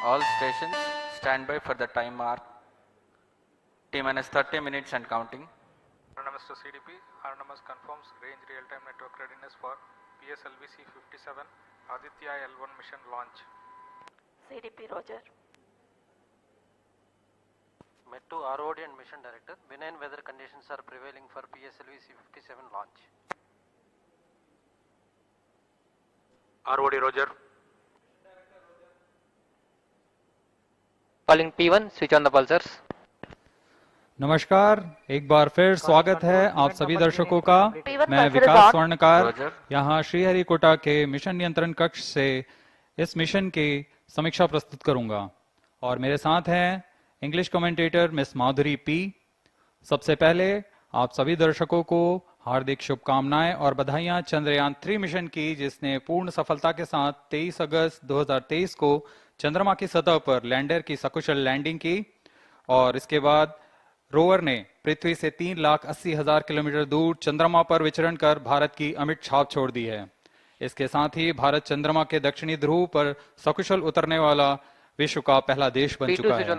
All stations stand by for the time mark. T minus 30 minutes and counting. RNMS to CDP. RNMS confirms range real-time network readiness for PSLV C-57 Aditya L1 mission launch. CDP Roger. Met to ROD and Mission Director, benign weather conditions are prevailing for PSLV C-57 launch. ROD Roger. Calling P1, switch on the pulsars. नमस्कार, एक bar फिर स्वागत है आप सभी दर्शकों का। मैं विकास स्वर्णकार यहाँ श्रीहरिकोटा के मिशन नियंत्रण कक्ष से इस मिशन की समीक्षा प्रस्तुत करूंगा और मेरे साथ हैं English commentator miss Madhuri P. सबसे पहले आप सभी दर्शकों को हार्दिक शुभकामनाएं और बधाइयां चंद्रयान 3 मिशन की, जिसने पूर्ण सफलता के साथ 23 अगस्त 2023 को चंद्रमा की सतह पर लैंडर की सकुशल लैंडिंग की और इसके बाद रोवर ने पृथ्वी से 3,80,000 किलोमीटर दूर चंद्रमा पर विचरण कर भारत की अमिट छाप छोड़ दी है। इसके साथ ही भारत चंद्रमा के दक्षिणी ध्रुव पर सकुशल उतरने वाला विश्व का पहला देश बन चुका है।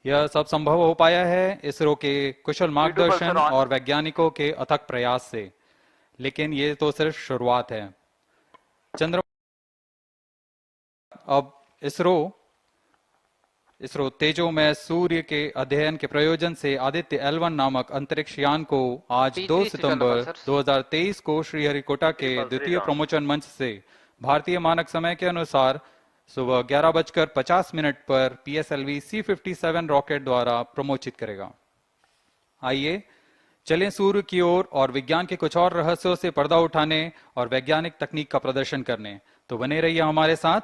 यह सब संभव हो पाया है इसरो के कुशल मार्गदर्शन और वैज्ञानिकों के अथक प्रयास से, लेकिन ये तो सिर्फ शुरुआत है। चंद्रमा अब इसरो तेजो में सूर्य के अध्ययन के प्रयोजन से आदित्य L1 नामक अंतरिक्ष यान को आज 2 सितंबर 2023 को श्रीहरिकोटा के द्वितीय प्रमोचन मंच से भारतीय मानक समय के अनुसार सुबह 11:50 पर PSLV C-57 rocket द्वारा प्रमोचित करेगा। आइए चलें सूर्य की ओर और विज्ञान के कुछ और रहस्यों से पर्दा उठाने और वैज्ञानिक तकनीक का प्रदर्शन करने। तो बने रहिए हमारे साथ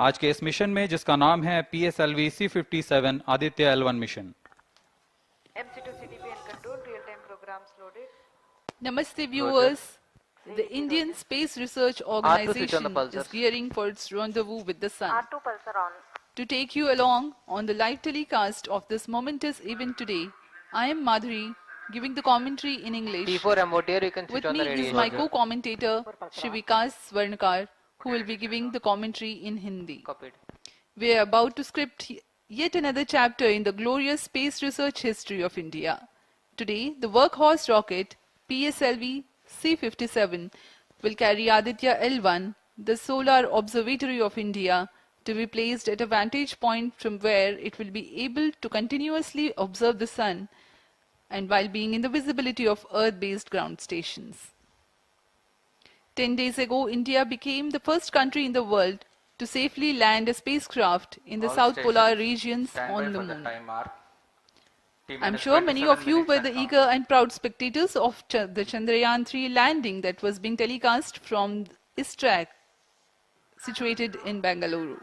आज के इस मिशन में, जिसका नाम है PSLV C-57 Aditya L1 mission. MC to CDP and control real-time programs loaded. Namaste viewers. The Indian Space Research Organization is gearing for its rendezvous with the sun. R2 pulsar on. To take you along on the live telecast of this momentous event today, I am Madhuri, giving the commentary in English. P4 MOTR, you can switch With on the me radiation. is my co-commentator, Shri Vikas Swarnkar, who will be giving the commentary in Hindi. Copied. We are about to script yet another chapter in the glorious space research history of India. Today, the workhorse rocket PSLV C-57 will carry Aditya L1, the Solar Observatory of India, to be placed at a vantage point from where it will be able to continuously observe the sun and while being in the visibility of Earth-based ground stations. 10 days ago, India became the first country in the world to safely land a spacecraft in the All South Polar stations regions stand by on the for the moon. time mark. T I'm minus sure many 27 of you were minutes the and eager and proud spectators of the Chandrayaan 3 landing that was being telecast from ISTRAC, situated in Bengaluru.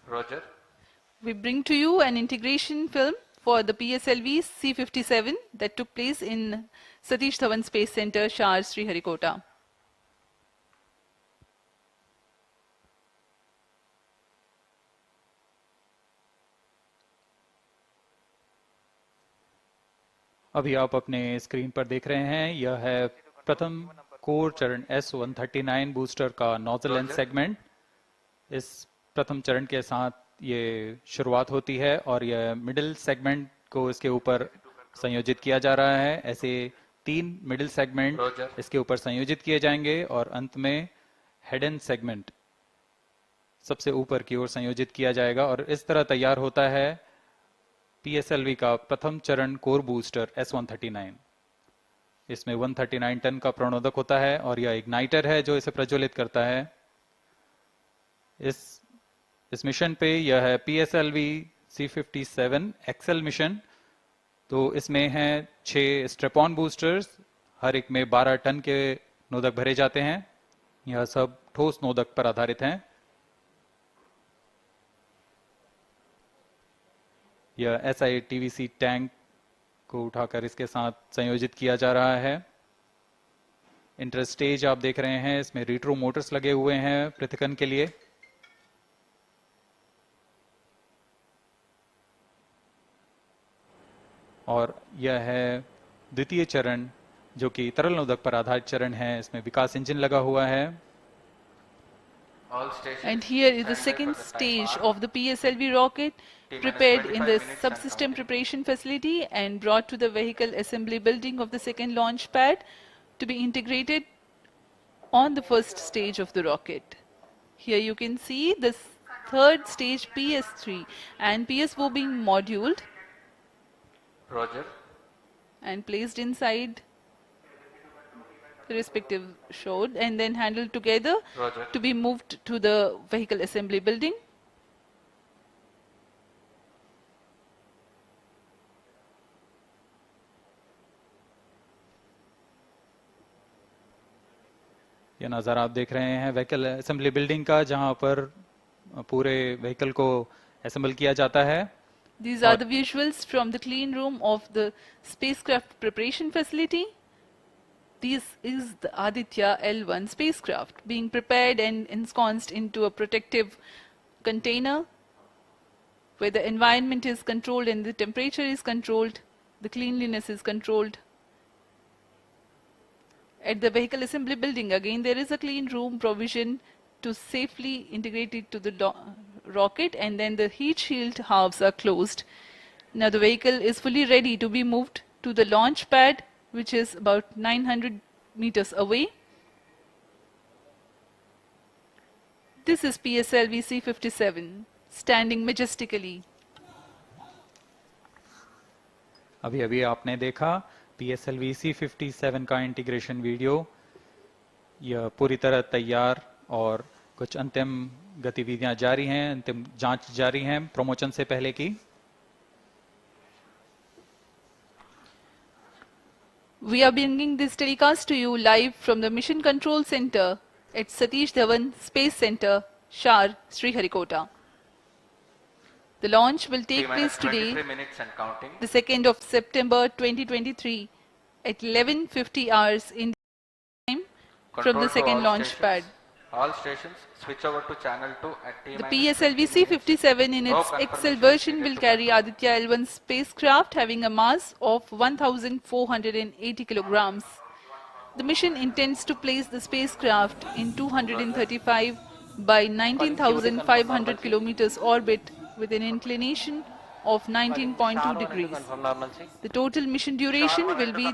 Roger. We bring to you an integration film for the PSLV C-57 that took place in Satish Dhawan Space Center, Shar, Sriharikota. अभी आप अपने screen पर देख रहे हैं, यह है प्रथम कोर चरण S-139 booster का nozzle and segment. इस प्रथम चरण के साथ ये शुरुआत होती है और यह मिडिल सेगमेंट को इसके ऊपर संयोजित किया जा रहा है। ऐसे 3 मिडिल सेगमेंट इसके ऊपर संयोजित किए जाएंगे और अंत में हेड एंड सेगमेंट सबसे ऊपर की ओर संयोजित किया जाएगा और इस तरह तैयार होता है PSLV का प्रथम चरण कोर बूस्टर S-139। इसमें 139 टन का प्रणोदक होता है और यह इग्नाइटर है जो इसे प्रज्वलित करता है। इस मिशन पे यह है PSLV C-57 XL mission. तो इसमें हैं 6 स्ट्रेपॉन बूस्टर्स, हर एक में 12 टन के नोदक भरे जाते हैं। यह सब ठोस नोदक पर आधारित हैं। यह SITVC tank को उठाकर इसके साथ संयोजित किया जा रहा है। इंटरस्टेज आप देख रहे हैं, इसमें रिट्रो मोटर्स लगे हुए हैं पृथकन के लिए। और यह है द्वितीय चरण जो कि तरल नोदक पर आधारित चरण है, इसमें विकास इंजन लगा हुआ है। All stations. And here is the stand by second for the time stage mark. of the PSLV rocket T minus prepared in 25 the minutes and subsystem counting. preparation facility and brought to the vehicle assembly building of the second launch pad to be integrated on the first stage of the rocket. Here you can see this third stage PS3 and PS4 being moduled Roger. and placed inside the respective showed and then handled together Roger. to be moved to the vehicle assembly building. ये नज़ारा आप देख रहे हैं vehicle assembly building का, जहां पर पूरे vehicle को assemble किया जाता है। These are the visuals from the clean room of the spacecraft preparation facility. This is the Aditya L1 spacecraft being prepared and ensconced into a protective container where the environment is controlled and the temperature is controlled, the cleanliness is controlled. At the vehicle assembly building, again there is a clean room provision to safely integrate it to the rocket, and then the heat shield halves are closed. Now the vehicle is fully ready to be moved to the launch pad, which is about 900 meters away. This is PSLV C-57 standing majestically. अभी अभी आपने देखा PSLV C-57 का integration video. यह पूरी तरह तैयार और कुछ अंतिम गतिविधियां जारी हैं, अंतिम जांच जारी हैं प्रमोशन से पहले की। We are bringing this telecast to you live from the Mission Control Center at Satish Dhawan Space Center, Shar, Sriharikota. The launch will take place today, the 2nd of September 2023 at 11:50 hours in time from the second launch pad. All stations switch over to channel 2 at T The PSLV C-57 in its XL version will carry Aditya L1 spacecraft having a mass of 1,480 kilograms. The mission intends to place the spacecraft in 235 by 19,500 kilometers orbit with an inclination of 19.2 degrees. The total mission duration will be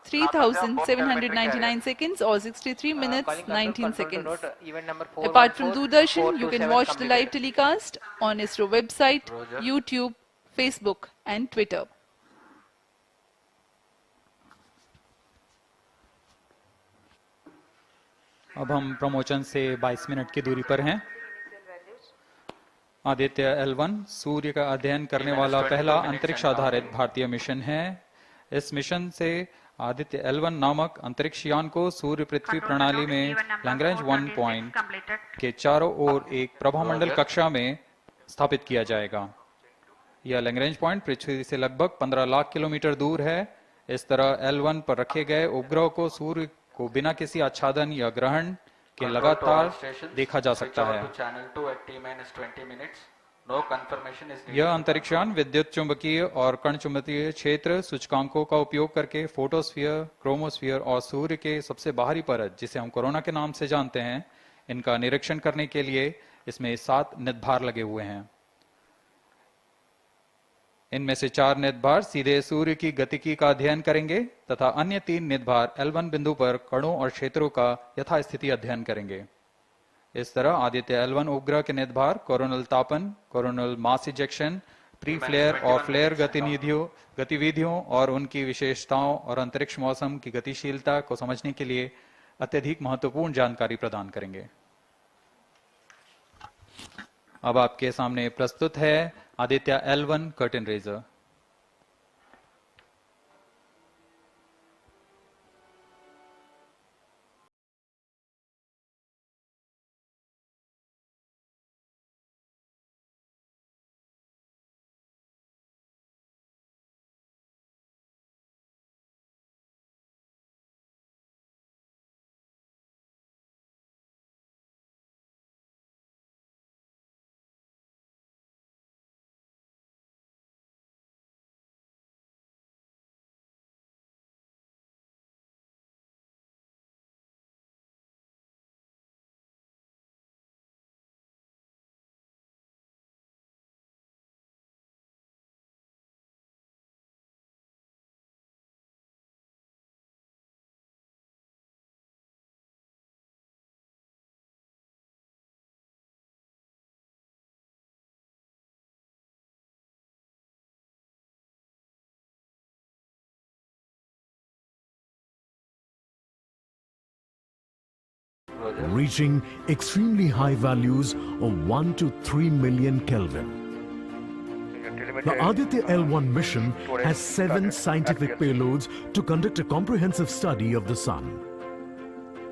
3,799 seconds or 63 minutes 19 seconds. Apart from Doordarshan, you can watch the live telecast on ISRO website, YouTube, Facebook and Twitter. अब हम प्रमोचन से 22 minute की दूरी पर हैं। Aditya L1 सूर्य का अध्ययन करने वाला पहला अंतरिक्ष आधारित भारतीय मिशन है। इस मिशन से आदित्य L1 नामक अंतरिक्ष यान को सूर्य पृथ्वी प्रणाली में लैग्रेंज 1 पॉइंट के चारों ओर एक प्रभामंडल कक्षा में स्थापित किया जाएगा। यह लैग्रेंज पॉइंट पृथ्वी से लगभग 15 लाख किलोमीटर दूर है। इस तरह L1 पर रखे गए उपग्रह को सूर्य को बिना किसी आच्छादन या ग्रहण के लगातार देखा जा सकता है। यह अंतरिक्षयान विद्युत चुंबकीय और कण चुंबकीय क्षेत्र सूचकांकों का उपयोग करके फोटोस्फीयर, क्रोमोस्फीयर और सूर्य के सबसे बाहरी परत, जिसे हम कोरोना के नाम से जानते हैं, इनका निरीक्षण करने के लिए इसमें 7 निर्भार लगे हुए हैं। इनमें से 4 निर्भार सीधे सूर्य की गतिकी का अध्ययन करेंगे तथा अन्य 3 निर्भार L1 बिंदु पर कणों और क्षेत्रों का यथास्थिति अध्ययन करेंगे। इस तरह आदित्य L1 उपग्रह के निर्भार कोरोनल तापन, coronal mass ejection, pre flare और फ्लेयर गतिविधियों और उनकी विशेषताओं और अंतरिक्ष मौसम की गतिशीलता को समझने के लिए अत्यधिक महत्वपूर्ण जानकारी प्रदान करेंगे। अब आपके सामने प्रस्तुत है Aditya L1 curtain raiser. Roger. Reaching extremely high values of 1 to 3 million Kelvin. The Aditya L1 mission has 7 scientific payloads to conduct a comprehensive study of the Sun.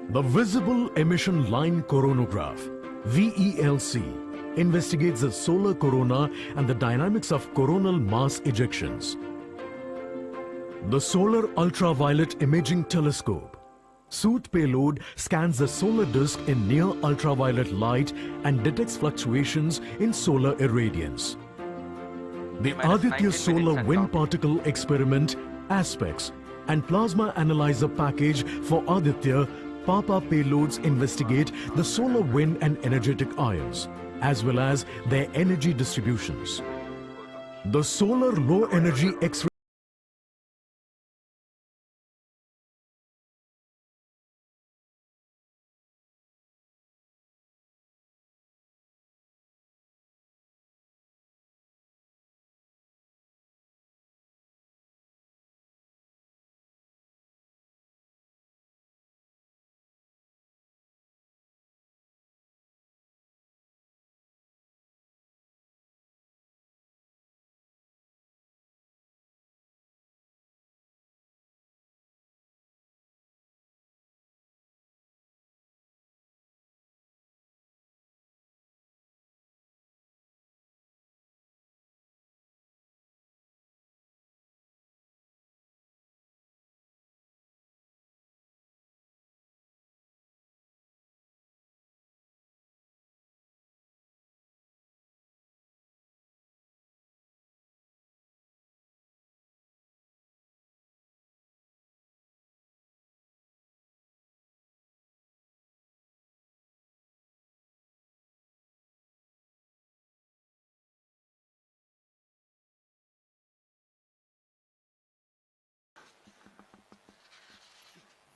The Visible Emission Line Coronagraph, VELC, investigates the solar corona and the dynamics of coronal mass ejections. The Solar Ultraviolet Imaging Telescope, SUIT payload scans the solar disk in near ultraviolet light and detects fluctuations in solar irradiance. The Aditya Solar Wind Particle Experiment, ASPEX, and Plasma Analyzer Package for Aditya PAPA payloads investigate the solar wind and energetic ions, as well as their energy distributions. The Solar Low Energy X-ray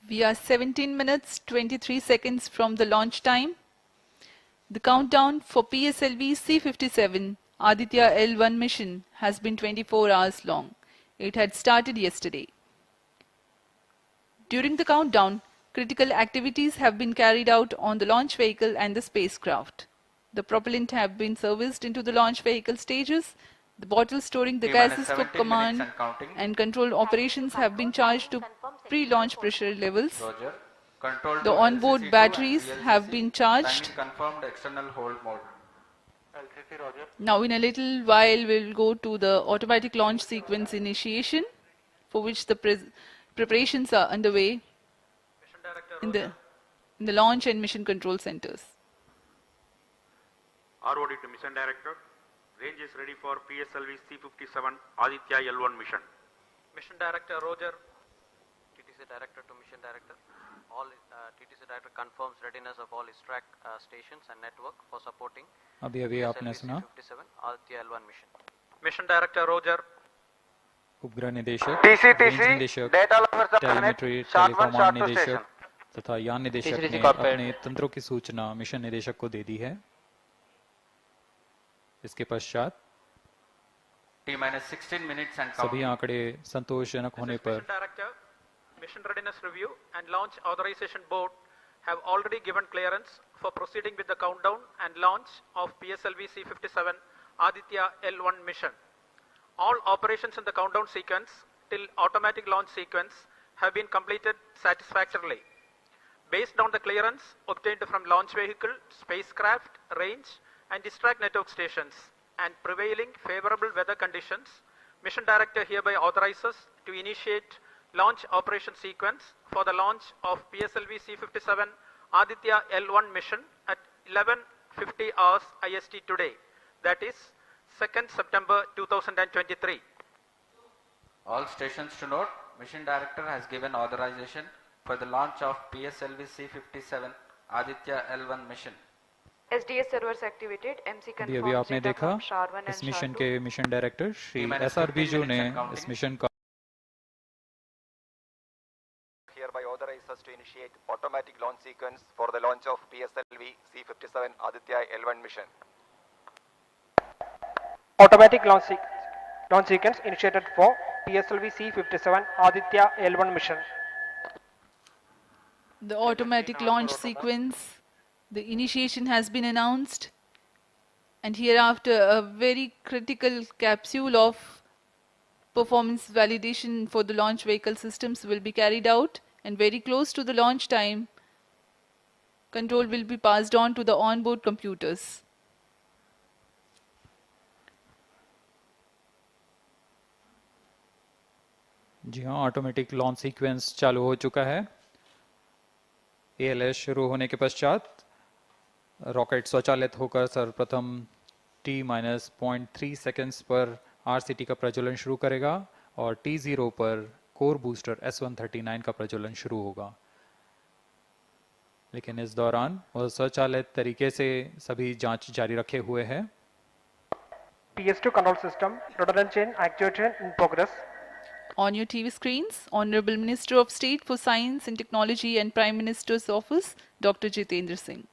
We are 17 minutes 23 seconds from the launch time. The countdown for PSLV C-57 Aditya L1 mission has been 24 hours long. It had started yesterday. During the countdown, critical activities have been carried out on the launch vehicle and the spacecraft. The propellant have been serviced into the launch vehicle stages. The bottles storing the gases for command and control operations have been charged to pre-launch pressure levels. Roger. Control The onboard batteries have been charged. Confirmed external hold mode. LCC Roger. Now in a little while we will go to the automatic launch sequence initiation, for which the preparations are underway in the launch and mission control centers. ROD to Mission Director. Range is ready for PSLV C-57 Aditya L1 mission. Mission Director Roger. TTC Director to Mission Director. All TTC Director confirms readiness of all ISTRAC stations and network for supporting अभी अभी आपने सुना C-57 Aditya L1 mission. Mission Director Roger. उपग्रह निदेशक, TCTC, range निदेशक, telemetry telecom निदेशक तथा यान निदेशक ने अपने तंत्रों की सूचना मिशन निदेशक को दे दी है। इसके पश्चात T-16 minutes and सभी आंकड़े संतोषजनक होने पर Mission Readiness Review and Launch Authorization Board have already given clearance for proceeding with the countdown and launch of PSLV C-57 Aditya L1 mission. All operations in the countdown sequence till automatic launch sequence have been completed satisfactorily. Based on the clearance obtained from launch vehicle, spacecraft, range, and ISTRAC network stations and prevailing favorable weather conditions, Mission Director hereby authorizes to initiate launch operation sequence for the launch of PSLV C-57 Aditya L1 mission at 11:50 hours IST today, that is 2nd September 2023. All stations to note, Mission Director has given authorization for the launch of PSLV C-57 Aditya L1 mission. SDS servers activated. MC अभी अभी आपने देखा इस mission के mission director Shri SR Biju ने इस mission का hereby authorizes us to initiate automatic launch sequence for the launch of PSLV C-57 Aditya L1 mission. Automatic launch sequence initiated for PSLV C-57 Aditya L1 mission. The automatic launch sequence, the initiation has been announced, and hereafter a very critical capsule of performance validation for the launch vehicle systems will be carried out, and very close to the launch time, control will be passed on to the onboard computers. जी हाँ, automatic launch sequence चालू हो चुका है। ALS शुरू होने K पश्चात rocket स्वचालित होकर सर्वप्रथम T-0.3 seconds पर RCT का प्रज्वलन शुरू करेगा और T0 पर कोर बूस्टर S-139 का प्रज्वलन शुरू होगा। लेकिन इस दौरान वह स्वचालित तरीके से सभी जांच जारी रखे हुए हैं। PS2 control system, redundant chain actuation in progress. On your TV screens, Honorable Minister of State for Science and Technology and Prime Minister's Office, Dr. Jitendra Singh.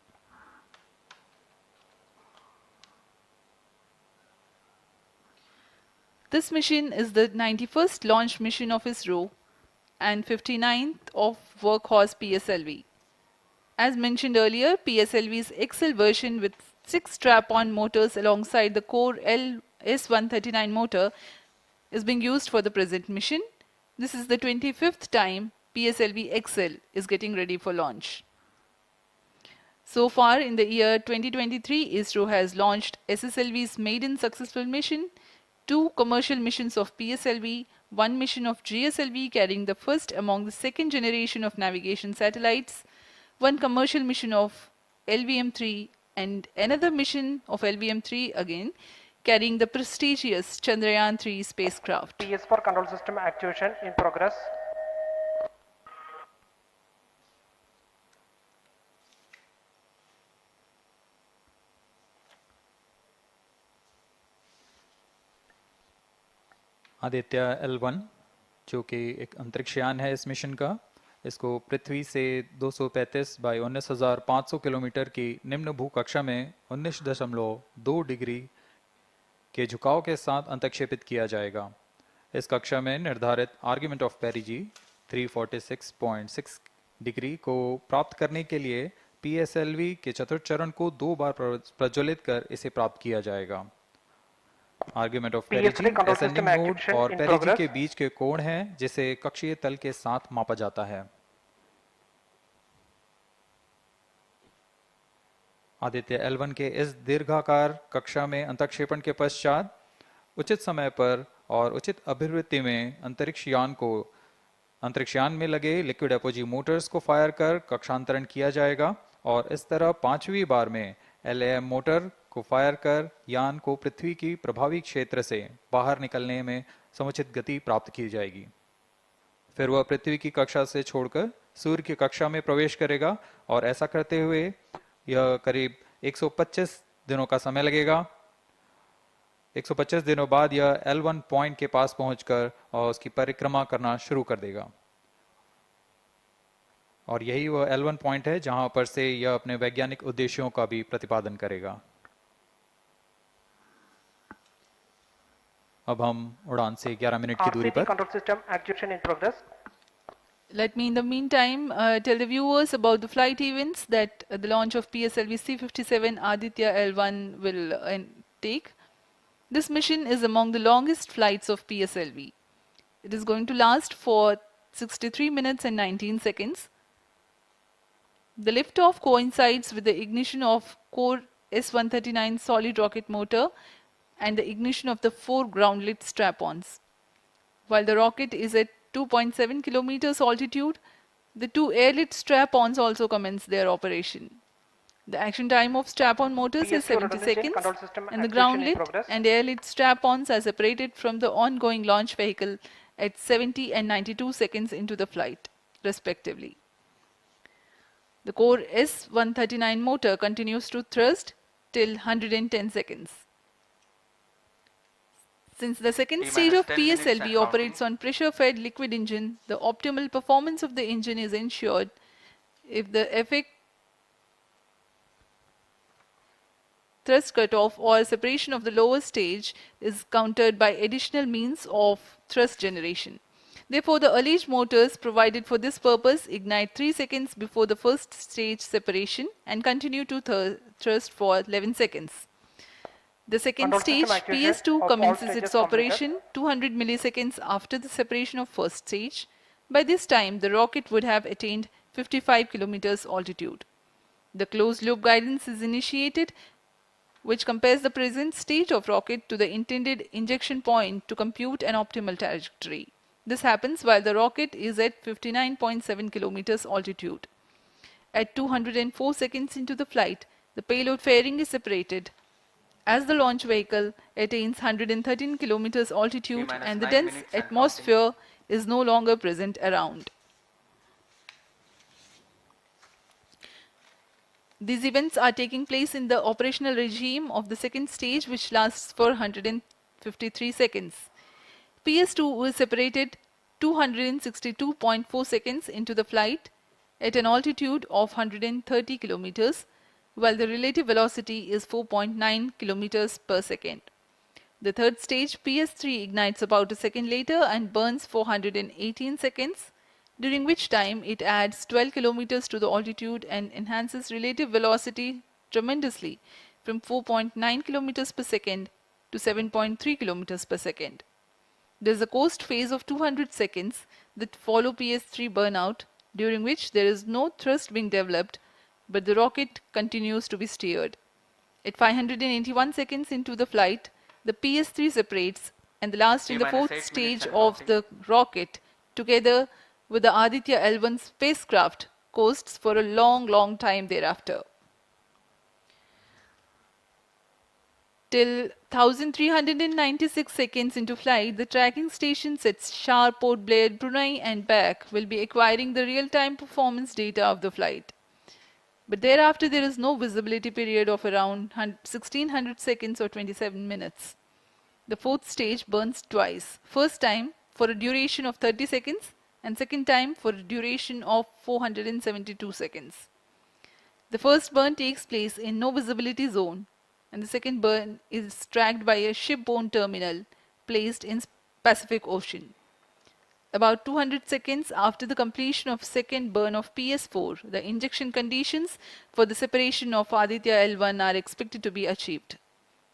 This mission is the 91st launch mission of ISRO and 59th of Workhorse PSLV. As mentioned earlier, PSLV's XL version with 6 strap-on motors alongside the core S-139 motor is being used for the present mission. This is the 25th time PSLV XL is getting ready for launch. So far in the year 2023, ISRO has launched SSLV's maiden successful mission, 2 commercial missions of PSLV, 1 mission of GSLV carrying the first among the second generation of navigation satellites, 1 commercial mission of LVM3 and another mission of LVM3 again carrying the prestigious Chandrayaan-3 spacecraft. PS4 control system actuation in progress. Aditya L1 जो कि एक अंतरिक्ष यान है इस mission का, इसको पृथ्वी से 235 बाई 19,500 kilometre की निम्न भू कक्षा में 19.2 डिग्री के झुकाव के साथ अंतःक्षेपित किया जाएगा। इस कक्षा में निर्धारित आर्ग्यूमेंट ऑफ पेरिजी 346.6 डिग्री को प्राप्त करने के लिए PSLV के चतुर्थ चरण को 2 बार प्रज्वलित कर इसे प्राप्त किया जाएगा। Argument of perigee ascending node Aur पेरिजी K beach K कोण है जिसे कक्षीय तल के साथ मापा जाता है। आदित्य L1 के इस दीर्घाकार कक्षा में अंतःक्षेपण के पश्चात उचित समय पर और उचित अभिवृत्ति में अंतरिक्ष यान में लगे लिक्विड एपोजी मोटर्स को फायर कर कक्षांतरण किया जाएगा और इस तरह 5वीं बार में LAM motor को फायर कर यान को पृथ्वी की प्रभावी क्षेत्र से बाहर निकलने में समुचित गति प्राप्त की जाएगी। फिर वह पृथ्वी की कक्षा से छोड़कर सूर्य की कक्षा में प्रवेश करेगा और ऐसा करते हुए यह करीब 125 दिनों का समय लगेगा। 125 दिनों बाद यह L1 point के पास पहुंचकर और उसकी परिक्रमा करना शुरू कर देगा और यही वह L1 point है जहां पर से यह अपने वैज्ञानिक उद्देश्यों का भी प्रतिपादन करेगा। अब हम उड़ान से 11 मिनट की दूरी पर। Control system actuation in progress. Let me in the meantime tell the viewers about the flight events that the launch of PSLV C-57 Aditya L1 will take. This mission is among the longest flights of PSLV. It is going to last for 63 minutes and 19 seconds. The liftoff coincides with the ignition of core S-139 solid rocket motor and the ignition of the 4 ground-lit strap-ons. While the rocket is at 2.7 kilometers altitude, the 2 airlit strap-ons also commence their operation. The action time of strap-on motors is 70 seconds and the ground-lit and airlit strap-ons are separated from the ongoing launch vehicle at 70 and 92 seconds into the flight, respectively. The core S-139 motor continues to thrust till 110 seconds. Since the second stage of PSLV operates on pressure-fed liquid engine, the optimal performance of the engine is ensured if the effect thrust cutoff or separation of the lower stage is countered by additional means of thrust generation. Therefore, the ullage motors provided for this purpose ignite 3 seconds before the first stage separation and continue to thrust for 11 seconds. The second Control stage, system activation PS2, of all commences stages its completed. operation 200 milliseconds after the separation of first stage. By this time, the rocket would have attained 55 kilometers altitude. The closed loop guidance is initiated, which compares the present state of rocket to the intended injection point to compute an optimal trajectory. This happens while the rocket is at 59.7 kilometers altitude. At 204 seconds into the flight, the payload fairing is separated as the launch vehicle attains 113 kilometers altitude T-minus and the 9 dense minutes and atmosphere is no longer present around. These events are taking place in the operational regime of the second stage, which lasts for 153 seconds. PS2 was separated 262.4 seconds into the flight at an altitude of 130 kilometers, while the relative velocity is 4.9 kilometers per second. The third stage, PS3, ignites about a second later and burns 418 seconds, during which time it adds 12 kilometers to the altitude and enhances relative velocity tremendously from 4.9 kilometers per second to 7.3 kilometers per second. There is a coast phase of 200 seconds that follow PS3 burnout, during which there is no thrust being developed, but the rocket continues to be steered. At 581 seconds into the flight, the PS3 separates and the last in the T-minus fourth 8 minutes stage and of counting. the rocket, together with the Aditya L1 spacecraft, coasts for a long, long time thereafter. Till 1396 seconds into flight, the tracking stations at Shar, Port Blair, Brunei and back will be acquiring the real-time performance data of the flight. But thereafter, there is no visibility period of around 1600 seconds or 27 minutes. The fourth stage burns twice. First time for a duration of 30 seconds and second time for a duration of 472 seconds. The first burn takes place in no visibility zone, and the second burn is tracked by a shipborne terminal placed in Pacific Ocean. About 200 seconds after the completion of second burn of PS4, the injection conditions for the separation of Aditya L1 are expected to be achieved.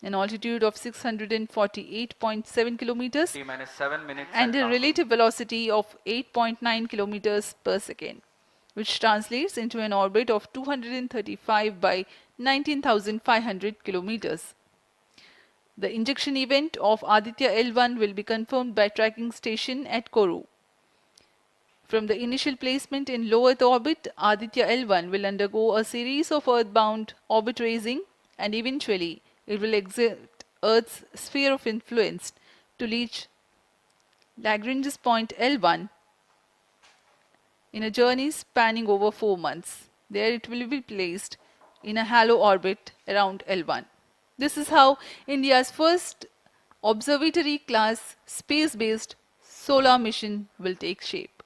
An altitude of 648.7 kilometers T-minus 7 minutes and a counting. relative velocity of 8.9 kilometers per second, which translates into an orbit of 235 by 19,500 kilometers. The injection event of Aditya L1 will be confirmed by tracking station at Kourou. From the initial placement in low Earth orbit, Aditya L1 will undergo a series of earthbound orbit raising, and eventually it will exit Earth's sphere of influence to reach Lagrange's point L1 in a journey spanning over 4 months. There it will be placed in a halo orbit around L1. This is how India's first observatory class space-based solar mission will take shape.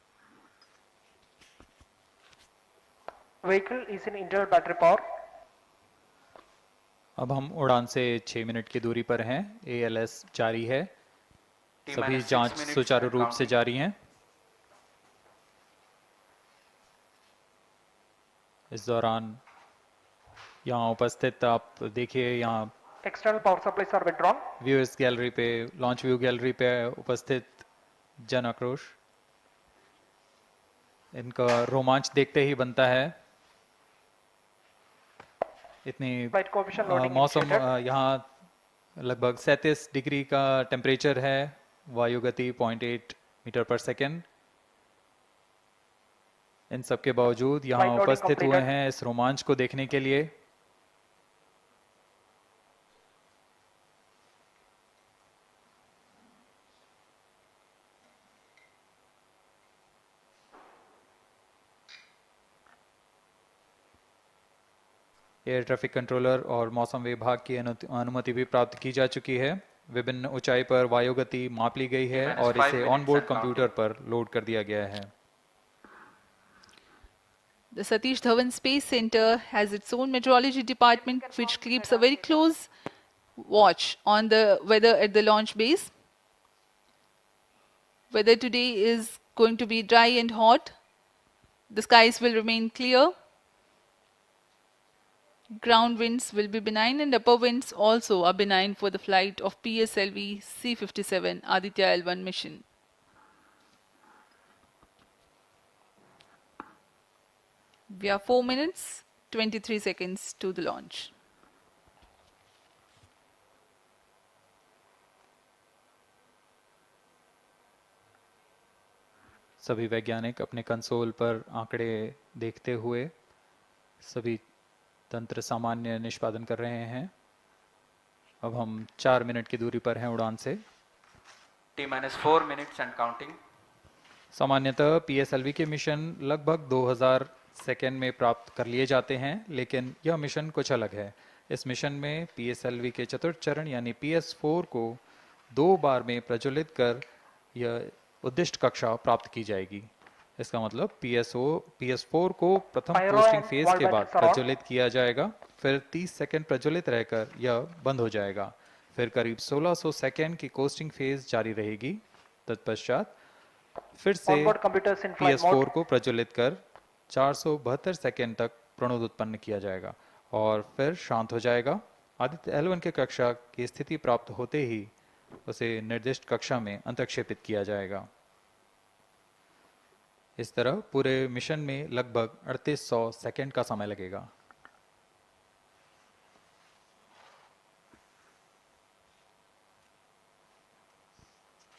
Vehicle is in internal battery power. अब हम उड़ान से 6 minute की दूरी पर हैं। ALS जारी है, सभी जांच सुचारू रूप से जारी हैं। इस दौरान यहाँ उपस्थित आप देखिए, यहाँ External power supplies are withdrawn. Viewers gallery pay, launch view gallery pay उपस्थित जन आक्रोश, इनका रोमांच देखते ही बनता है। इतनी मौसम यहाँ लगभग 37 डिग्री का टेम्परेचर है, वायु गति 0.8 मीटर पर सेकेंड। इन सब के बावजूद यहाँ उपस्थित हुए हैं इस रोमांच को देखने के लिए। एयर ट्रैफिक कंट्रोलर और मौसम विभाग की अनुमति भी प्राप्त की जा चुकी है। विभिन्न ऊंचाई पर वायुगति माप ली गई है और इसे ऑनबोर्ड कंप्यूटर पर लोड कर दिया गया है। The Satish Dhawan Space Center has its own meteorology department, which keeps a very close watch on the weather at the launch base. Weather today is going to be dry and hot. The skies will remain clear. Ground winds will be benign and upper winds also are benign for the flight of PSLV C-57 Aditya L1 mission. We are 4 minutes 23 seconds to the launch. सभी वैज्ञानिक अपने console पर आंकड़े देखते हुए सभी तंत्र सामान्य निष्पादन कर रहे हैं। अब हम 4 मिनट की दूरी पर हैं उड़ान से। T-4 minutes and counting. सामान्यतः PSLV के मिशन लगभग 2000 सेकेंड में प्राप्त कर लिए जाते हैं, लेकिन यह मिशन कुछ अलग है। इस मिशन में PSLV के चतुर्थ चरण यानी PS4 को 2 बार में प्रज्वलित कर यह उद्दिष्ट कक्षा प्राप्त की जाएगी। इसका मतलब PS4 को प्रथम पोस्टिंग फेज के बाद प्रज्वलित किया जाएगा, फिर 30 सेकंड प्रज्वलित रहकर यह बंद हो जाएगा, फिर करीब 1600 सेकंड की कोस्टिंग फेज जारी रहेगी। तत्पश्चात फिर से PS4 को प्रज्वलित कर 472 सेकंड तक प्रणोद उत्पन्न किया जाएगा और फिर शांत हो जाएगा। आदित्य L1 के कक्षा की स्थिति प्राप्त होते ही उसे निर्दिष्ट कक्षा में अंतःक्षेपित किया जाएगा। इस तरह पूरे मिशन में लगभग 3800 सेकंड का समय लगेगा।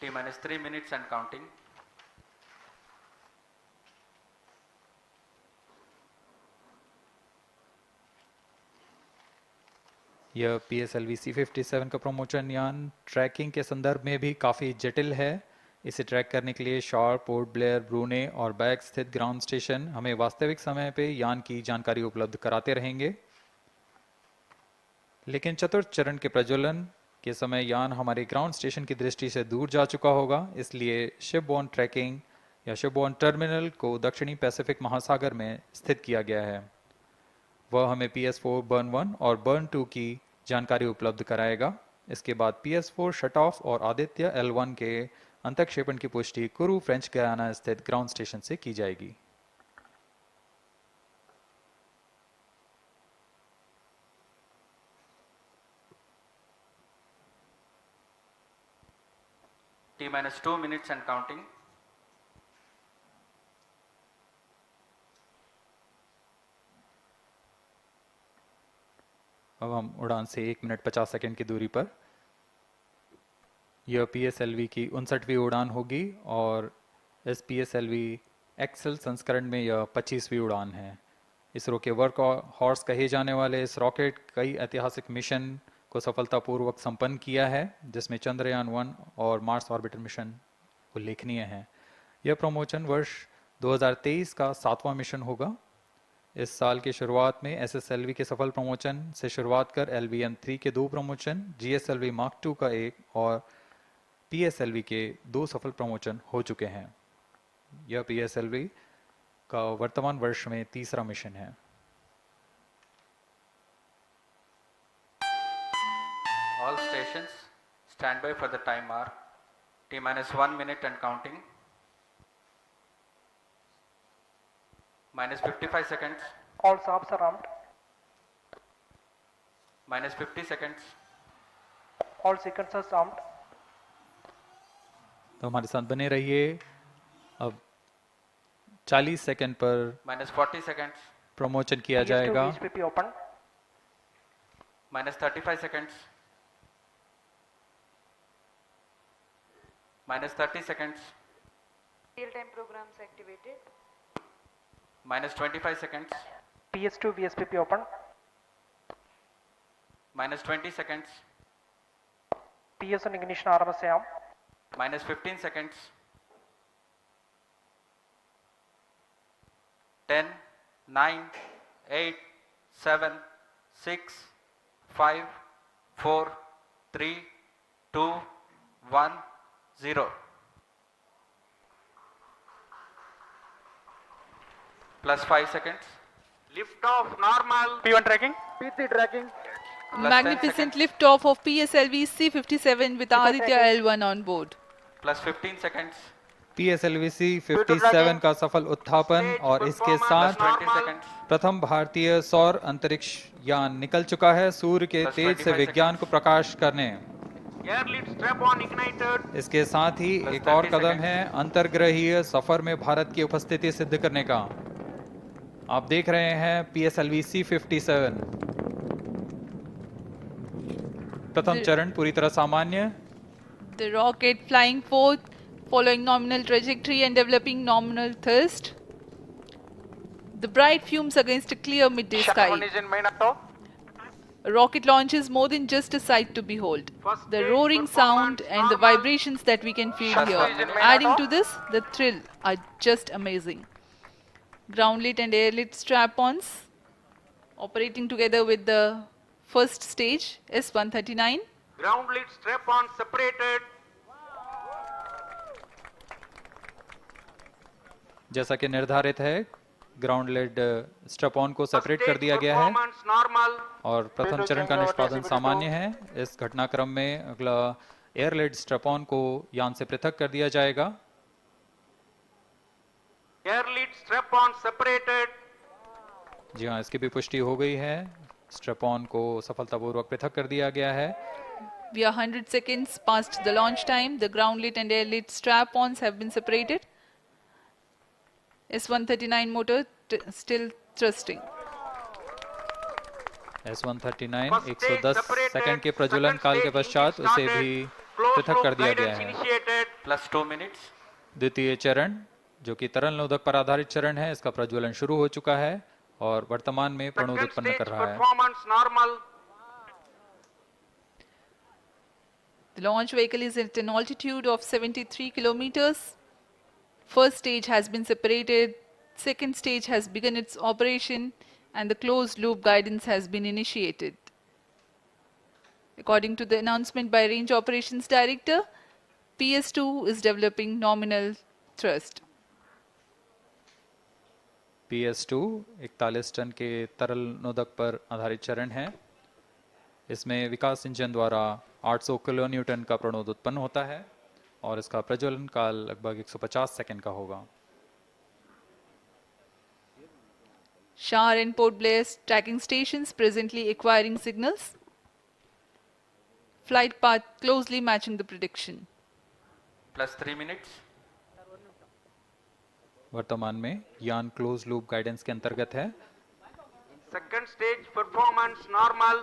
T-3 minutes and counting. यह PSLV C-57 का प्रमोशन यान ट्रैकिंग के संदर्भ में भी काफ़ी जटिल है। इसे ट्रैक करने के लिए शार्प, पोर्ट ब्लेयर, ब्रूने और बैग स्थित ग्राउंड स्टेशन हमें वास्तविक समय पे यान की जानकारी उपलब्ध कराते रहेंगे, लेकिन चतुर्थ चरण के प्रज्वलन के समय यान हमारे ग्राउंड स्टेशन की दृष्टि से दूर जा चुका होगा। इसलिए शिपबोर्न ट्रैकिंग या शिपबोर्न टर्मिनल को दक्षिणी पैसिफिक महासागर में स्थित किया गया है। वह हमें PS4 burn 1 और बर्न 2 की जानकारी उपलब्ध कराएगा। इसके बाद PS4 shut off और आदित्य L1 के अंतःक्षेपण की पुष्टि कुरु फ्रेंच गयाना स्थित ग्राउंड स्टेशन से की जाएगी। T-2 minutes and counting. अब हम उड़ान से 1 मिनट 50 सेकंड की दूरी पर। यह PSLV की 59वीं उड़ान होगी और इस PSLV Excel संस्करण में यह 25वीं उड़ान है। इसरो के वर्क हॉर्स कहे जाने वाले इस रॉकेट कई ऐतिहासिक मिशन को सफलतापूर्वक संपन्न किया है, जिसमें चंद्रयान 1 और मार्स ऑर्बिटर मिशन उल्लेखनीय है। यह प्रमोशन वर्ष 2023 का 7वां मिशन होगा। इस साल की शुरुआत में SSLV के सफल प्रमोशन से शुरुआत कर LVM-3 K 2 promotion, GSLV Mark II का 1 और PSLV के 2 सफल प्रमोशन हो चुके हैं। यह PSLV का वर्तमान वर्ष में तीसरा mission Hai. All stations stand by for the time mark. T-1 minute and counting. -55 seconds. All SABs are armed. -50 seconds. All sequencers armed. तो हमारे साथ बने रहिए। अब 40 सेकंड पर -40 seconds. Promotion किया जाएगा। -35 seconds. -30 seconds. Real time programs activated. -25 seconds. PS2 VSPP open. -20 seconds. PS1 ignition RMS arm. -15 seconds. 10, 9, 8, 7, 6, 5, 4, 3, 2, 1, 0. +5 seconds. Lift off normal. P1 tracking. P3 tracking. Magnificent lift off of PSLV C-57 with Aditya L1 on board. +15 seconds. PSLV C-57 का सफल उत्थापन और इसके साथ प्रथम भारतीय सौर अंतरिक्ष यान निकल चुका है सूर्य के तेज से विज्ञान को प्रकाश करने। इसके साथ ही एक और कदम है अंतर्ग्रहीय सफर में भारत की उपस्थिति सिद्ध करने का। आप देख रहे हैं PSLV C-57। प्रथम चरण पूरी तरह सामान्य। The rocket flying forth, following nominal trajectory and developing nominal thrust. The bright fumes against a clear midday sky. A rocket launch is more than just a sight to behold. The roaring sound and the vibrations that we can feel here, adding to this, the thrill are just amazing. Ground lit and air lit strap-ons operating together with the first stage S-139. Ground lit strap-on separated. जैसा कि निर्धारित है, ground lead strap-on को separate कर दिया गया है और प्रथम चरण का निष्पादन सामान्य है। इस घटनाक्रम में अगला एयर लेड स्ट्रैप-ऑन को यान से पृथक कर दिया जाएगा। Air lit strap on separated. जी हाँ, इसकी भी पुष्टि हो गई है। स्ट्रैप-ऑन को सफलतापूर्वक पृथक कर दिया गया है। We are 100 seconds past the launch time. The ground lit and air lit strap-ons have been separated. S-139 motor still thrusting. S-139 110 second K प्रज्वलन काल के पश्चात उसे भी पृथक कर दिया गया है। +2 minutes. द्वितीय चरण जो कि तरल नोदक पर आधारित चरण है, इसका प्रज्वलन शुरू हो चुका है और वर्तमान में प्रणोद उत्पन्न कर रहा है। The launch vehicle is at an altitude of 73 kilometers. First stage has been separated, second stage has begun its operation, and the closed loop guidance has been initiated. According to the announcement by Range Operations Director, PS2 is developing nominal thrust. PS2 41 ton K तरल नोदक पर आधारित चरण है। इसमें विकास engine द्वारा 800 kilo Newton का प्रणोद उत्पन्न होता है और इसका प्रज्वलन काल लगभग 150 सेकंड का होगा। Shar and Port Blair tracking stations presently acquiring signals. Flight path closely matching the prediction. +3 minutes. वर्तमान में यान क्लोज लूप गाइडेंस के अंतर्गत है। Second stage performance normal.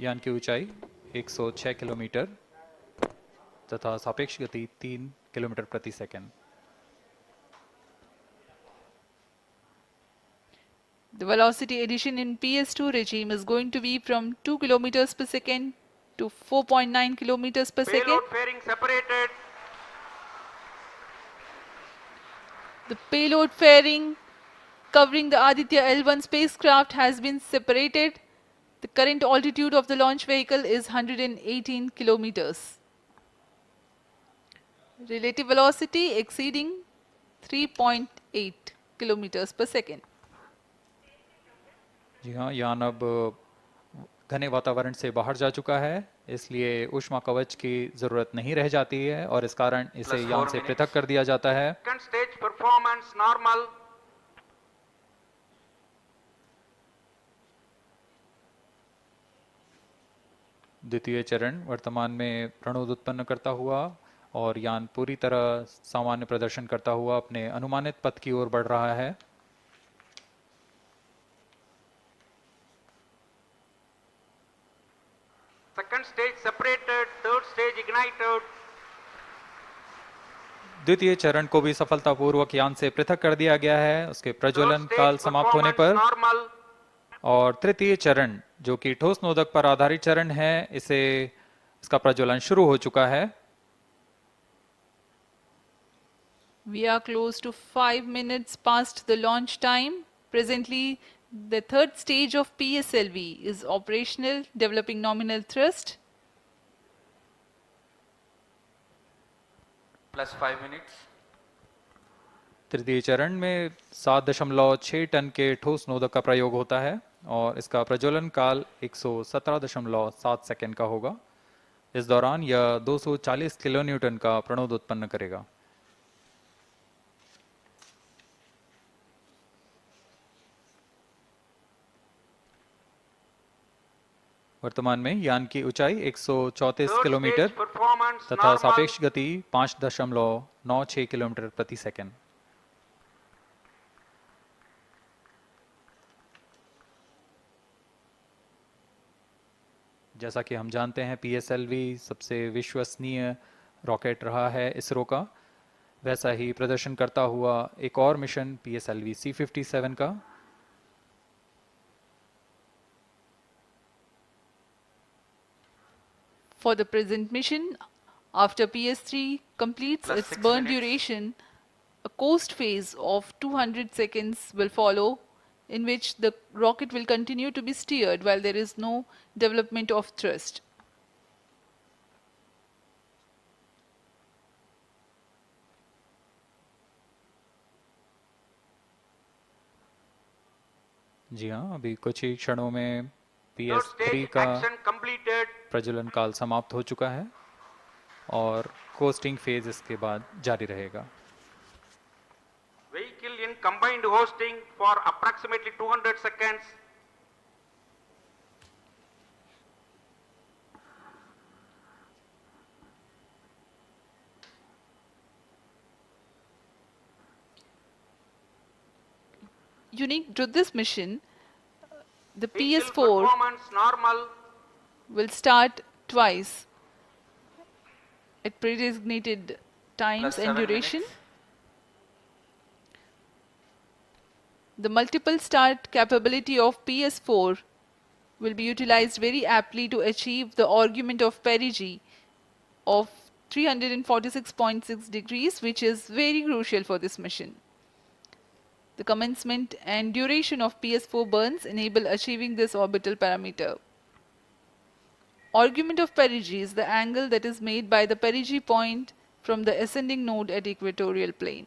यान की ऊंचाई 106 किलोमीटर तथा सापेक्ष गति 3 किलोमीटर प्रति second. The velocity addition in PS2 regime is going to be from 2 kilometers per second to 4.9 kilometers per second. Payload fairing separated. The payload fairing covering the Aditya L1 spacecraft has been separated. The current altitude of the launch vehicle is 118 kilometers. Relative velocity exceeding 3.8 kilometers per second. जी हाँ, यान अब घने वातावरण से बाहर जा चुका है, इसलिए ऊष्मा कवच की जरूरत नहीं रह जाती है और इस कारण इसे यान से पृथक कर दिया जाता है। Second stage performance normal. द्वितीय चरण वर्तमान में प्रणोद उत्पन्न करता हुआ और यान पूरी तरह सामान्य प्रदर्शन करता हुआ अपने अनुमानित पथ की ओर बढ़ रहा है। Second stage separated, third stage ignited. द्वितीय चरण को भी सफलतापूर्वक यान से पृथक कर दिया गया है उसके प्रज्वलन काल समाप्त होने पर। और तृतीय चरण जो कि ठोस नोदक पर आधारित चरण है, इसे इसका प्रज्वलन शुरू हो चुका है। We are close to 5 minutes past the launch time. Presently, the third stage of PSLV is operational, developing nominal thrust. +5 minutes. तृतीय चरण में 7.6 टन के ठोस नोदक का प्रयोग होता है और इसका प्रज्वलन काल 117.7 सेकंड का होगा। इस दौरान यह 240 किलो न्यूटन का प्रणोद उत्पन्न करेगा। वर्तमान में यान की ऊंचाई 134 किलोमीटर तथा सापेक्ष गति 5.96 किलोमीटर प्रति सेकंड। जैसा कि हम जानते हैं PSLV सबसे विश्वसनीय रॉकेट रहा है इसरो का, वैसा ही प्रदर्शन करता हुआ एक और मिशन PSLV C-57 का। For the present mission, after PS3 completes its burn duration, a coast phase of 200 seconds will follow, in which the rocket will continue to be steered while there is no development of thrust. जी हाँ, अभी कुछ ही क्षणों में PS3 का प्रज्वलन काल समाप्त हो चुका है और कोस्टिंग फेज इसके बाद जारी रहेगा। Vehicle in combined hosting for approximately 200 seconds. Unique to this mission, the PS4 will start twice at predesignated times and duration. Minutes. The multiple start capability of PS4 will be utilized very aptly to achieve the argument of perigee of 346.6 degrees, which is very crucial for this mission. The commencement and duration of PS4 burns enable achieving this orbital parameter. Argument of perigee is the angle that is made by the perigee point from the ascending node at equatorial plane.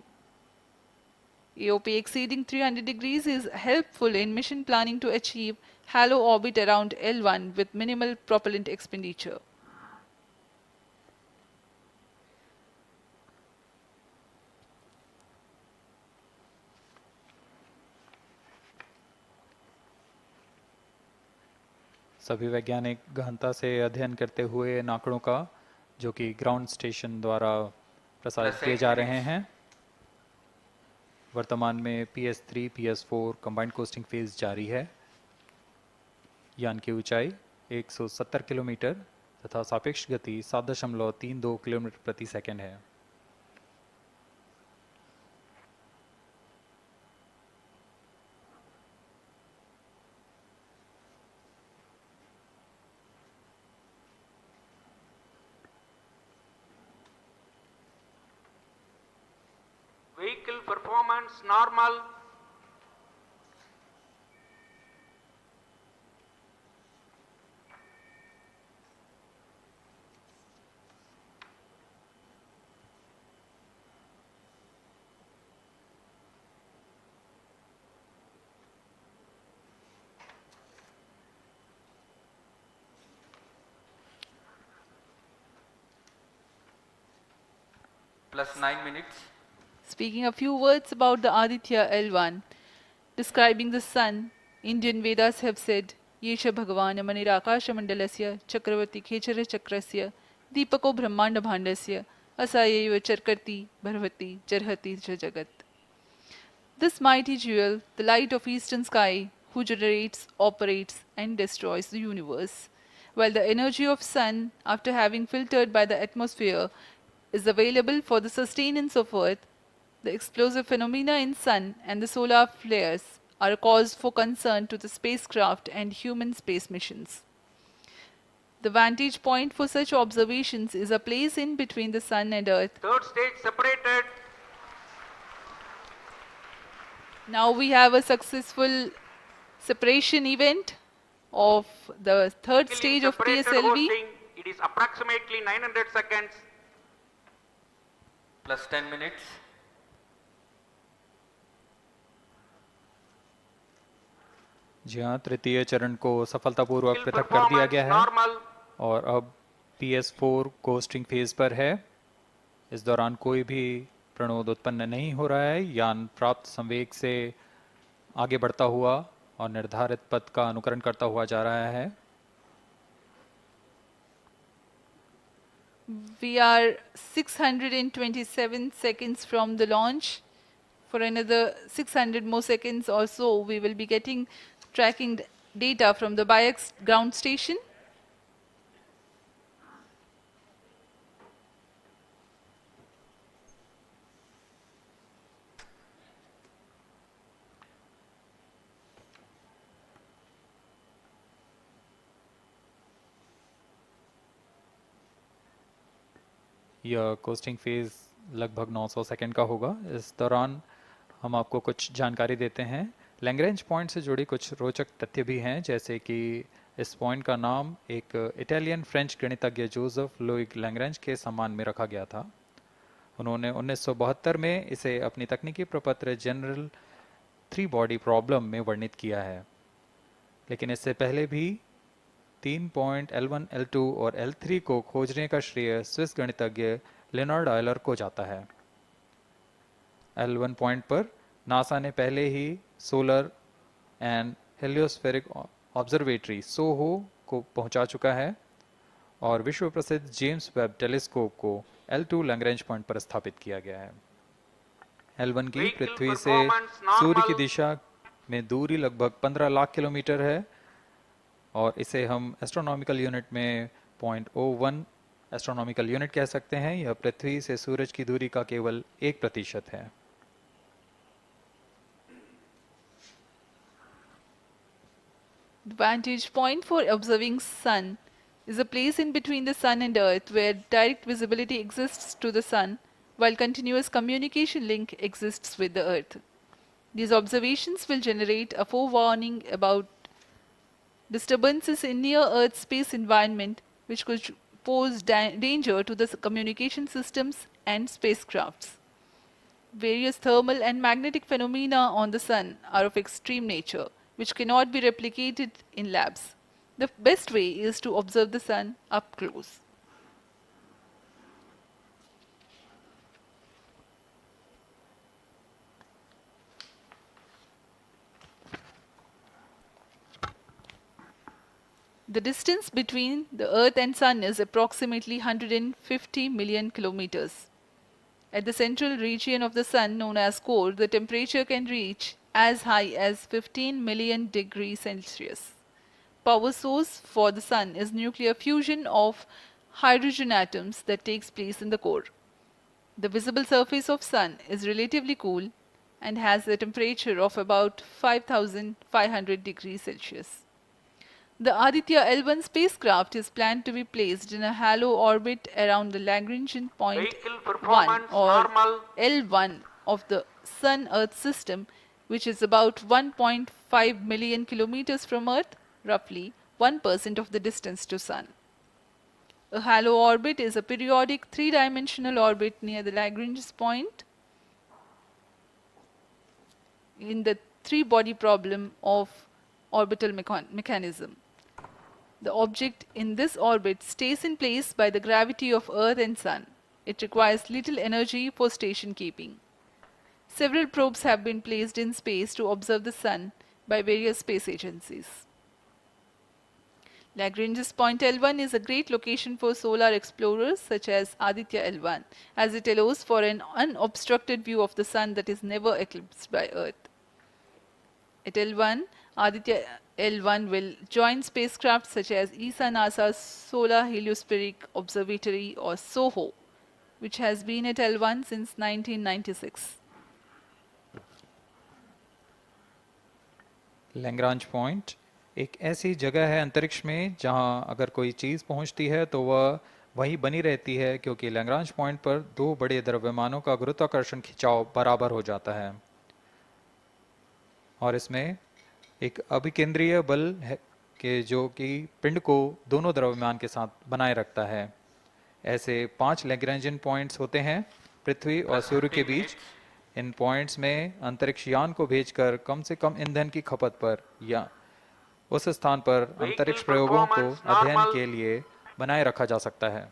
AOP exceeding 300 degrees is helpful in mission planning to achieve halo orbit around L1 with minimal propellant expenditure. सभी वैज्ञानिक गहनता से अध्ययन करते हुए in आंकड़ों का, जो कि ग्राउंड स्टेशन द्वारा प्रसारित किए जा रहे हैं। वर्तमान में PS3, PS4 combined coasting phase जारी है। यान की ऊंचाई 170 किलोमीटर तथा सापेक्ष गति 7.32 किलोमीटर प्रति second Hai. Vehicle performance normal. Plus 9 minutes. Speaking a few words about the Aditya L1, describing the sun, Indian Vedas have said, Yesha Bhagavan Manir Mandalasya Chakravarti Khechara Chakrasya Deepako Brahmanda Bhandasya Asayeva Charkarti Bharvati Jarhati Cha Jagat. This mighty jewel, the light of eastern sky, who generates, operates and destroys the universe. While the energy of sun, after having filtered by the atmosphere, is available for the sustenance of earth, the explosive phenomena in sun and the solar flares are a cause for concern to the spacecraft and human space missions. The vantage point for such observations is a place in between the sun and earth. Third stage separated. Now we have a successful separation event of the third stage of PSLV. Hosting. It is approximately 900 seconds. Plus 10 minutes. जी हाँ, तृतीय चरण को सफलतापूर्वक पृथक कर दिया गया है और अब PS4 coasting phase पर है। इस दौरान कोई भी प्रणोद उत्पन्न नहीं हो रहा है। यान प्राप्त संवेग से आगे बढ़ता हुआ और निर्धारित पथ का अनुकरण करता हुआ जा रहा है। We are 627 seconds from the launch. For another 600 more seconds or so, we will be getting tracking data from the BIAX ground station. यह कोस्टिंग फेज लगभग 900 सेकंड का होगा। इस दौरान हम आपको कुछ जानकारी देते हैं। लैग्रेंज पॉइंट से जुड़ी कुछ रोचक तथ्य भी हैं, जैसे कि इस पॉइंट का नाम एक इटालियन फ्रेंच गणितज्ञ जोसेफ लुई लैग्रेंज के सम्मान में रखा गया था। उन्होंने 1972 में इसे अपनी तकनीकी प्रपत्र जनरल थ्री बॉडी प्रॉब्लम में वर्णित किया है। लेकिन इससे पहले भी 3 पॉइंट L1, L2 और L3 को खोजने का श्रेय स्विस गणितज्ञ लेनर्ड ऑयलर को जाता है। L1 point पर नासा ने पहले ही solar and heliospheric observatory SOHO को पहुंचा चुका है और विश्व प्रसिद्ध जेम्स वेब टेलीस्कोप को L2 Lagrange point पर स्थापित किया गया है। L1 की पृथ्वी से सूर्य की दिशा में दूरी लगभग 15 लाख किलोमीटर है और इसे हम एस्ट्रोनॉमिकल यूनिट में 0.01 एस्ट्रोनॉमिकल यूनिट कह सकते हैं। यह पृथ्वी से सूरज की दूरी का केवल 1% है। The vantage point for observing sun is a place in between the sun and earth where direct visibility exists to the sun while continuous communication link exists with the earth. These observations will generate a forewarning about disturbances in near-Earth space environment which could pose danger to the communication systems and spacecrafts. Various thermal and magnetic phenomena on the sun are of extreme nature, which cannot be replicated in labs. The best way is to observe the sun up close. The distance between the Earth and Sun is approximately 150 million kilometers. At the central region of the Sun, known as core, the temperature can reach as high as 15 million degrees Celsius. Power source for the Sun is nuclear fusion of hydrogen atoms that takes place in the core. The visible surface of Sun is relatively cool and has a temperature of about 5,500 degrees Celsius. The Aditya L1 spacecraft is planned to be placed in a halo orbit around the Lagrangian point 1 or L1 of the Sun-Earth system, which is about 1.5 million kilometers from Earth, roughly 1% of the distance to Sun. A halo orbit is a periodic three-dimensional orbit near the Lagrange point in the three-body problem of orbital mechanism. The object in this orbit stays in place by the gravity of Earth and Sun. It requires little energy for station keeping. Several probes have been placed in space to observe the Sun by various space agencies. Lagrange's point L1 is a great location for solar explorers such as Aditya L1, as it allows for an unobstructed view of the Sun that is never eclipsed by Earth. At L1, Aditya L1 will join spacecraft such as ESA NASA's Solar Heliospheric Observatory or SOHO, which has been at L1 since 1996. Lagrange point एक AC जगह है अंतरिक्ष में जहां अगर कोई चीज़ पहुंचती है तो वह वहीं बनी रहती है, क्योंकि लैग्रांज पॉइंट पर दो बड़े द्रव्यमानों का गुरुत्वाकर्षण खिंचाव बराबर हो जाता है और इसमें एक अभिकेंद्रीय बल है कि जो कि पिंड को दोनों द्रव्यमान के साथ बनाए रखता है। ऐसे 5 लैग्रांजियन पॉइंट्स होते हैं पृथ्वी और सूर्य के बीच। इन पॉइंट्स में अंतरिक्ष यान को भेजकर कम से कम ईंधन की खपत पर या उस स्थान पर अंतरिक्ष प्रयोगों को अध्ययन के लिए बनाए रखा जा सकता है।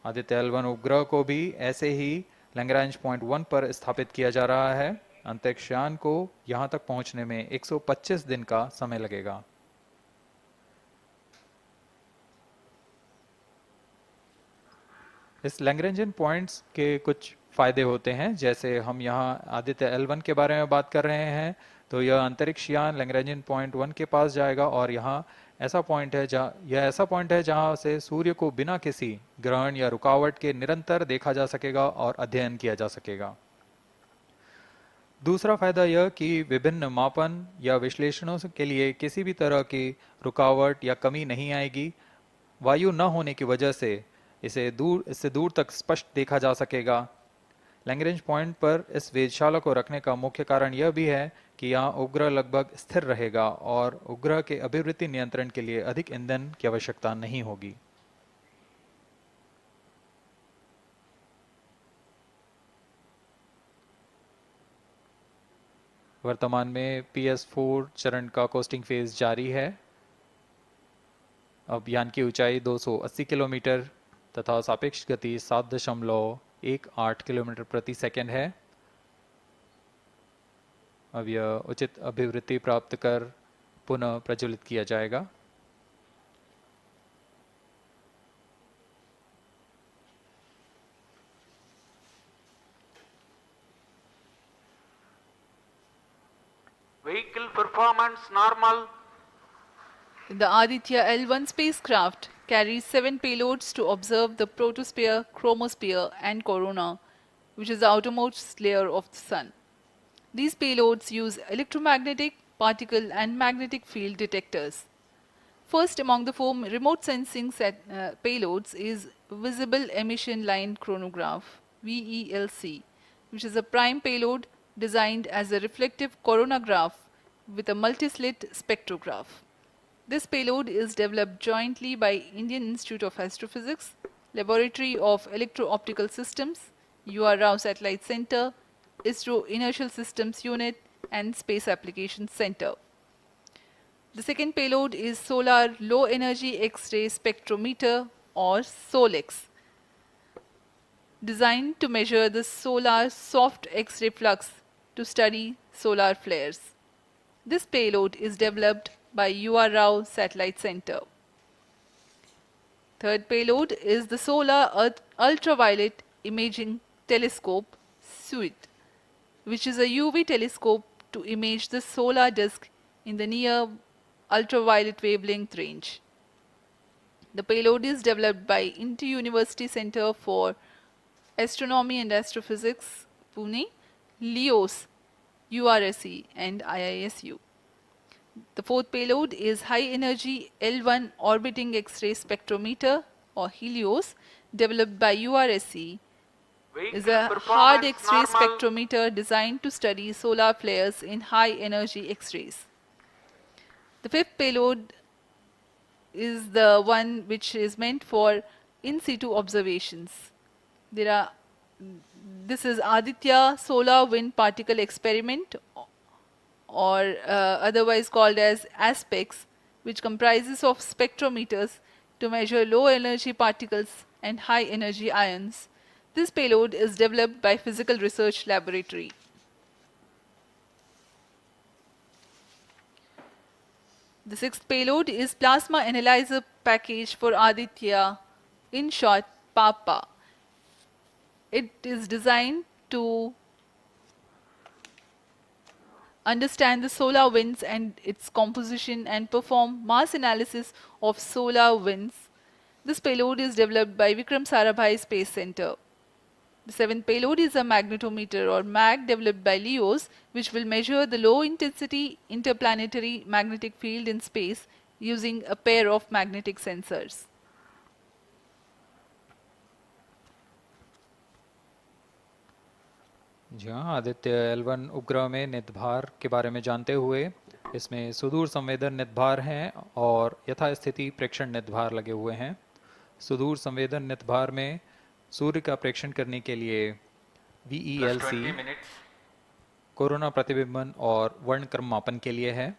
आदित्य L1 उपग्रह को भी ऐसे ही लैग्रांज पॉइंट 1 पर स्थापित किया जा रहा है। अंतरिक्ष यान को यहाँ तक पहुँचने में 125 दिन का समय लगेगा। इस लैग्रेंजियन पॉइंट्स के कुछ फायदे होते हैं, जैसे हम यहाँ आदित्य L1 के बारे में बात कर रहे हैं तो यह अंतरिक्ष यान लैग्रेंजियन पॉइंट 1 के पास जाएगा और यहाँ ऐसा पॉइंट है जहाँ यह ऐसा पॉइंट है जहाँ से सूर्य को बिना किसी ग्रहण या रुकावट के निरंतर देखा जा सकेगा और अध्ययन किया जा सकेगा। दूसरा फायदा यह कि विभिन्न मापन या विश्लेषणों के लिए किसी भी तरह की रुकावट या कमी नहीं आएगी। वायु न होने की वजह से इसे दूर तक स्पष्ट देखा जा सकेगा। लैग्रेंज पॉइंट पर इस वेधशाला को रखने का मुख्य कारण यह भी है कि यहाँ उपग्रह लगभग स्थिर रहेगा और उपग्रह के अभिवृत्ति नियंत्रण के लिए अधिक ईंधन की आवश्यकता नहीं होगी। वर्तमान में PS4 चरण का कोस्टिंग फेज जारी है। अब यान की ऊंचाई 280 किलोमीटर तथा सापेक्ष गति 7.18 किलोमीटर प्रति सेकंड है। अब यह उचित अभिवृत्ति प्राप्त कर पुनः प्रज्वलित किया जाएगा। Vehicle performance normal. The Aditya L1 spacecraft carries 7 payloads to observe the protosphere, chromosphere and corona, which is the outermost layer of the Sun. These payloads use electromagnetic, particle and magnetic field detectors. First among the 4 remote sensing payloads is Visible Emission Line Chronograph, VELC, which is a prime payload designed as a reflective coronagraph with a multi-slit spectrograph. This payload is developed jointly by Indian Institute of Astrophysics, Laboratory of Electro-Optical Systems, UR Rao Satellite Center, ISRO Inertial Systems Unit and Space Applications Center. The second payload is Solar Low Energy X-ray Spectrometer or SOLEX, designed to measure the solar soft X-ray flux to study solar flares. This payload is developed by UR Rao Satellite Center. Third payload is the Solar Earth Ultraviolet Imaging Telescope, SUIT, which is a UV telescope to image the solar disk in the near ultraviolet wavelength range. The payload is developed by Inter-University Center for Astronomy and Astrophysics, Pune, LEOS, URSE and IISU. The fourth payload is High Energy L1 Orbiting X-ray Spectrometer or HELIOS, developed by URSE, is a hard X-ray spectrometer designed to study solar flares in high energy X-rays. The fifth payload is the one which is meant for in situ observations. This is Aditya Solar Wind Particle Experiment, or otherwise called as ASPEX, which comprises of spectrometers to measure low energy particles and high energy ions. This payload is developed by Physical Research Laboratory. The sixth payload is Plasma Analyzer Package for Aditya, in short PAPA. It is designed to understand the solar winds and its composition and perform mass analysis of solar winds. This payload is developed by Vikram Sarabhai Space Center. The seventh payload is a magnetometer or MAG developed by LEOS, which will measure the low intensity interplanetary magnetic field in space using a pair of magnetic sensors. जी हाँ, Aditya L1 उपग्रह में नितभार K बारे में जानते हुए इसमें सुदूर संवेदन नितभार हैं और यथास्थिति प्रेक्षण नितभार लगे हुए हैं। सुदूर संवेदन नितभार में सूर्य का प्रेक्षण करने के लिए VELC corona प्रतिबिंबन और वर्णक्रम मापन के लिए है।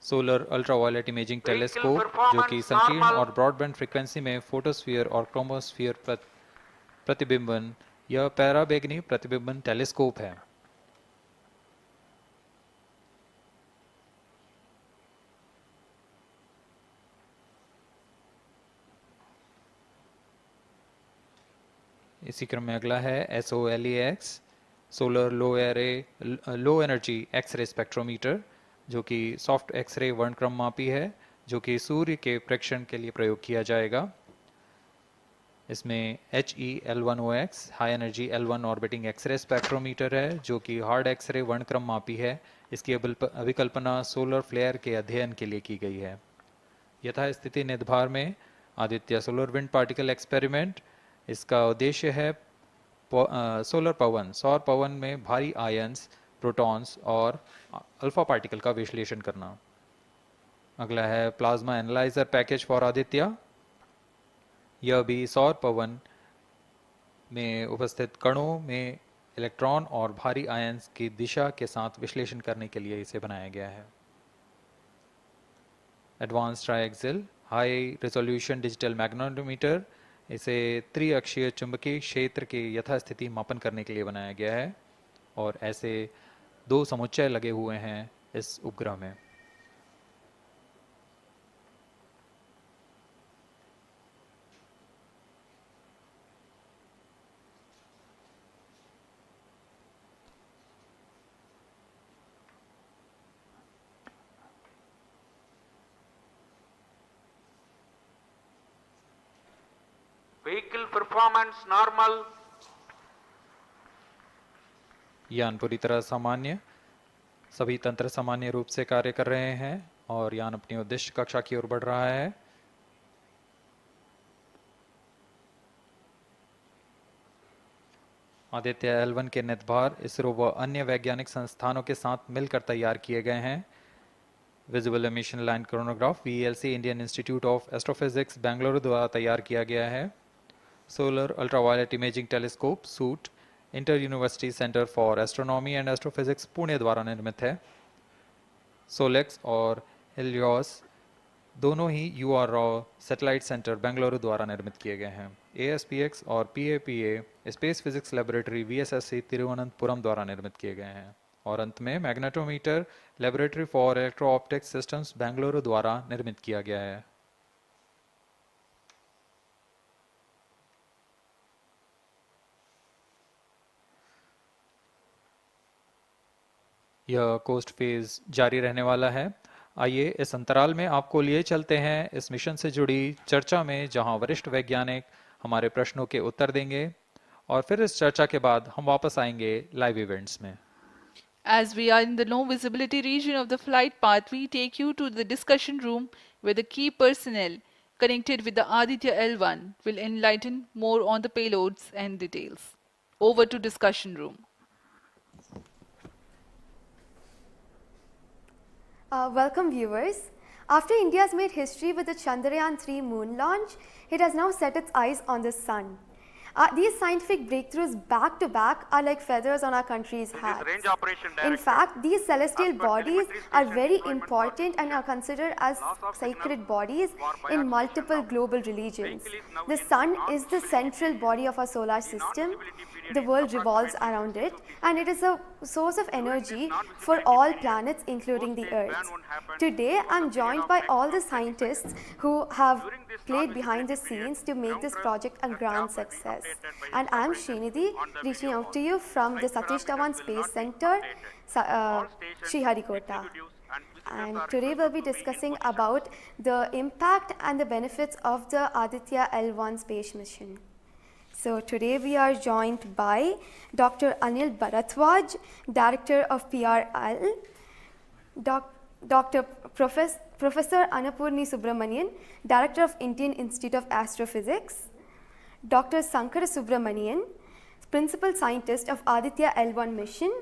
सोलर अल्ट्रावायलेट इमेजिंग टेलीस्कोप जो कि संकीर्ण और ब्रॉडबैंड फ्रिक्वेंसी में फोटोस्फीयर और क्रोमोस्फीयर प्रतिबिंबन, यह पैराबैंगनी प्रतिबिंबन टेलीस्कोप है। इसी क्रम में अगला है SOLEX solar low energy x ray spectrometer, जो कि सॉफ्ट एक्सरे वर्णक्रम मापी है, जो कि सूर्य के प्रेक्षण के लिए प्रयोग किया जाएगा। इसमें HEL1OX high energy L1 orbiting x ray spectrometer है, जो कि हार्ड एक्सरे वर्णक्रम मापी है। इसकी अभिकल्पना सोलर फ्लेयर के अध्ययन के लिए की गई है। यथास्थिति निर्धार में Aditya solar wind particle experiment, इसका उद्देश्य है सोलर पवन, सौर पवन में भारी आयन्स, प्रोटॉन्स और अल्फा पार्टिकल का विश्लेषण करना। अगला है plasma analyser package for Aditya, यह भी सौर पवन में उपस्थित कणों में इलेक्ट्रॉन और भारी आयन्स की दिशा के साथ विश्लेषण करने के लिए इसे बनाया गया है। Advance triaxial high resolution digital magnetometer, इसे त्रिअक्षीय चुंबकीय क्षेत्र के यथास्थिति मापन करने के लिए बनाया गया है और ऐसे 2 समुच्चय लगे हुए हैं इस उपग्रह में। Vehicle performance normal. यान पूरी तरह सामान्य, सभी तंत्र सामान्य रूप से कार्य कर रहे हैं और यान अपनी उद्दिष्ट कक्षा की ओर बढ़ रहा है। आदित्य L1 के निर्भार इसरो व अन्य वैज्ञानिक संस्थानों के साथ मिलकर तैयार किए गए हैं। Visible emission line coronagraph VLC Indian Institute of Astrophysics Bengaluru द्वारा तैयार किया गया है। Solar ultraviolet imaging telescope SUIT inter university centre for astronomy and astrophysics Pune द्वारा निर्मित है। सोलेक्स और हेलियोस दोनों ही UR Rao satellite centre Bengaluru द्वारा निर्मित किए गए हैं। ASPX और PAPA space physics laboratory VSSC Thiruvananthapuram द्वारा निर्मित किए गए हैं। और अंत में magnetometer laboratory for electro optics systems Bengaluru द्वारा निर्मित किया गया है। यह कोस्ट फेज जारी रहने वाला है। आइए इस अंतराल में आपको लिए चलते हैं इस मिशन से जुड़ी चर्चा में, जहां वरिष्ठ वैज्ञानिक हमारे प्रश्नों के उत्तर देंगे और फिर इस चर्चा के बाद हम वापस आएंगे लाइव इवेंट्स में। As we are in the low visibility region of the flight path, we take you to the discussion room where the key personnel connected with the Aditya L1 will enlighten more on the payloads and details. Over to discussion room. Welcome viewers. After India's made history with the Chandrayaan-3 moon launch, it has now set its eyes on the sun. These scientific breakthroughs back to back are like feathers on our country's hats. In fact, these celestial bodies are very important and are considered as sacred bodies in multiple global religions. The sun is the central body of our solar system. The world revolves around it, and it is a source of energy for all planets, including the Earth. Today, I'm joined by all the scientists who have played behind the scenes to make this project a grand success. And I'm Srinidhi, reaching out to you from the Satish Dhawan Space Center, Sriharikota. And today we'll be discussing about the impact and the benefits of the Aditya L1 space mission. So today we are joined by Dr. Anil Bharadwaj, Director of PRL, Dr. Professor Annapurni Subramanian, Director of Indian Institute of Astrophysics, Dr. Sankara Subramanian, Principal Scientist of Aditya L1 Mission,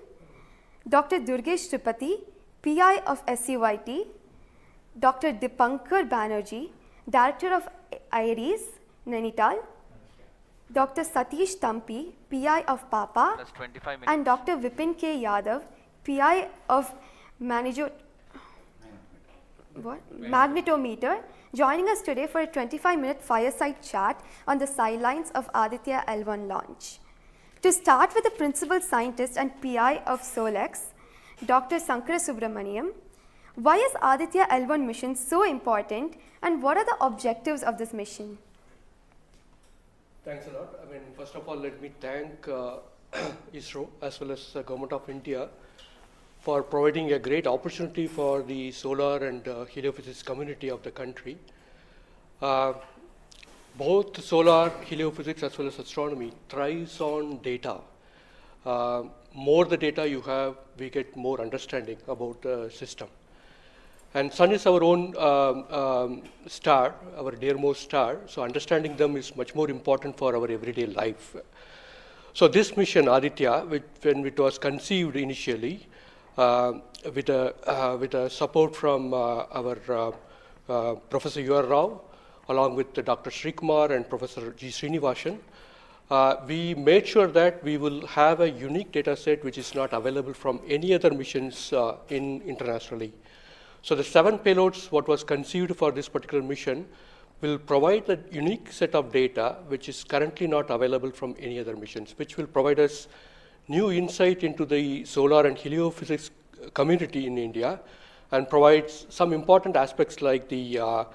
Dr. Durgesh Tripathi, PI of SUIT, Dr. Dipankar Banerjee, Director of IRIS, Nainital, Dr. Satish Tampi, PI of PAPA, and Dr. Vipin K. Yadav, PI of Magnetometer, joining us today for a 25-minute fireside chat on the sidelines of Aditya L1 launch. To start with the principal scientist and PI of SOLEX, Dr. Sankara Subramanian, why is Aditya L1 mission so important and what are the objectives of this mission? Thanks a lot. I mean, first of all, let me thank ISRO as well as the Government of India for providing a great opportunity for the solar and heliophysics community of the country. Both solar, heliophysics as well as astronomy thrives on data. More the data you have, we get more understanding about the system. And sun is our own star, our dearmost star, so understanding them is much more important for our everyday life. So this mission, Aditya, which, when it was conceived initially, with a support from our Professor U.R. Rao, along with Dr. Srikumar and Professor G. Srinivasan, we made sure that we will have a unique data set which is not available from any other missions in internationally. So the 7 payloads, what was conceived for this particular mission, will provide a unique set of data which is currently not available from any other missions, which will provide us new insight into the solar and heliophysics community in India, and provides some important aspects like the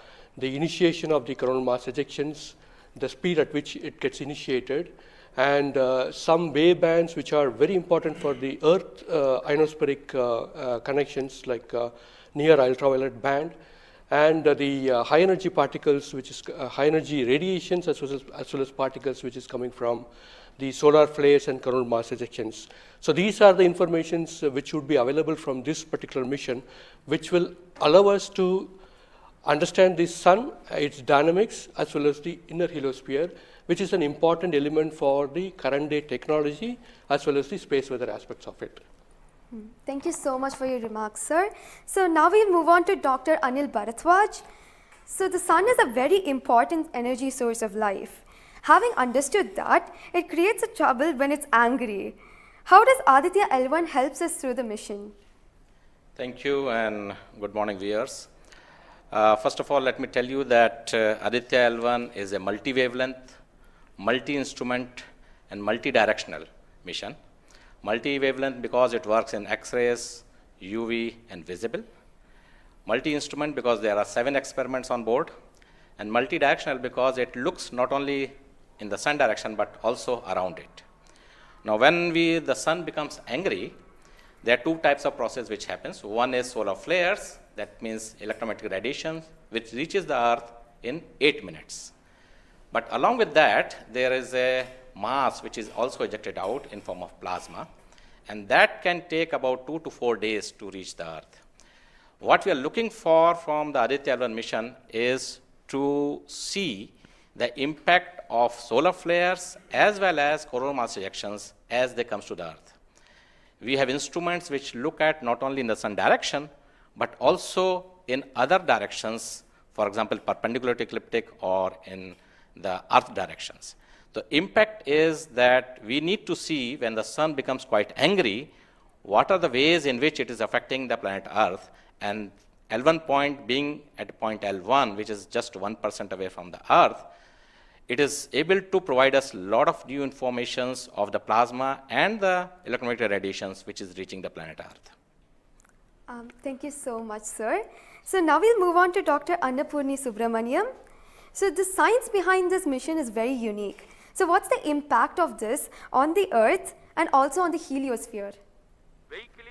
initiation of the coronal mass ejections, the speed at which it gets initiated, and some wave bands which are very important for the Earth ionospheric connections like near ultraviolet band, and the high energy particles, which is high energy radiations as well as particles which is coming from the solar flares and coronal mass ejections. So these are the informations which would be available from this particular mission, which will allow us to understand the sun, its dynamics, as well as the inner heliosphere, which is an important element for the current day technology as well as the space weather aspects of it. Thank you so much for your remarks, sir. So now we'll move on to Dr. Anil Bharathwaj. So the sun is a very important energy source of life. Having understood that, it creates a trouble when it's angry. How does Aditya L1 helps us through the mission? Thank you and good morning, viewers. First of all, let me tell you that Aditya L1 is a multi-wavelength, multi-instrument, and multi-directional mission. Multi-wavelength because it works in X-rays, UV, and visible. Multi-instrument because there are 7 experiments on board. And multi-directional because it looks not only in the sun direction but also around it. Now, when the sun becomes angry, there are 2 types of process which happens. One is solar flares, that means electromagnetic radiation, which reaches the Earth in 8 minutes. But along with that, there is a mass which is also ejected out in form of plasma, and that can take about 2 to 4 days to reach the Earth. What we are looking for from the Aditya L1 mission is to see the impact of solar flares as well as coronal mass ejections as they come to the Earth. We have instruments which look at not only in the sun direction, but also in other directions, for example, perpendicular to ecliptic or in the Earth directions. The impact is that we need to see when the sun becomes quite angry, what are the ways in which it is affecting the planet Earth, and L1 point being at point L1, which is just 1% away from the Earth, it is able to provide us a lot of new informations of the plasma and the electromagnetic radiations which is reaching the planet Earth. Thank you so much, sir. So now we'll move on to Dr. Annapurni Subramaniam. So the science behind this mission is very unique. So what's the impact of this on the Earth and also on the heliosphere?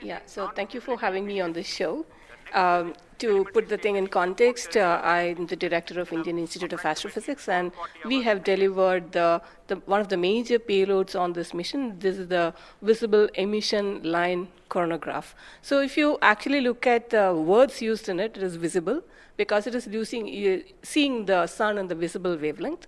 Yeah, so thank you for having me on this show. To put the thing in context, I'm the director of Indian Institute of Astrophysics, and we have delivered the one of the major payloads on this mission. This is the visible emission line coronagraph. So if you actually look at the words used in it, it is visible because it is seeing the sun in the visible wavelength.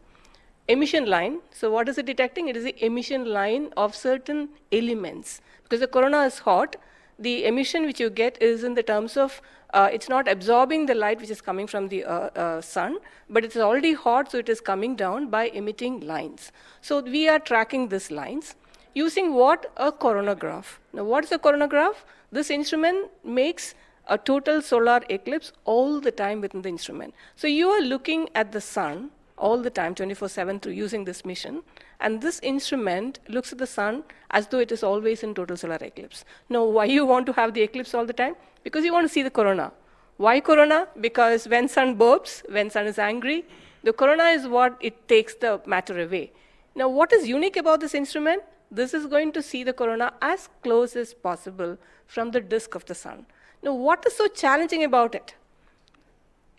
Emission line, so what is it detecting? It is the emission line of certain elements. Because the corona is hot, the emission which you get is in the terms of, it's not absorbing the light which is coming from the sun, but it's already hot, so it is coming down by emitting lines. So we are tracking these lines using what? A coronagraph. Now what is a coronagraph? This instrument makes a total solar eclipse all the time within the instrument. So you are looking at the sun all the time, 24/7, through using this mission. And this instrument looks at the sun as though it is always in total solar eclipse. Now, why you want to have the eclipse all the time? Because you want to see the corona. Why corona? Because when sun burps, when sun is angry, the corona is what it takes the matter away. Now, what is unique about this instrument? This is going to see the corona as close as possible from the disk of the sun. Now, what is so challenging about it?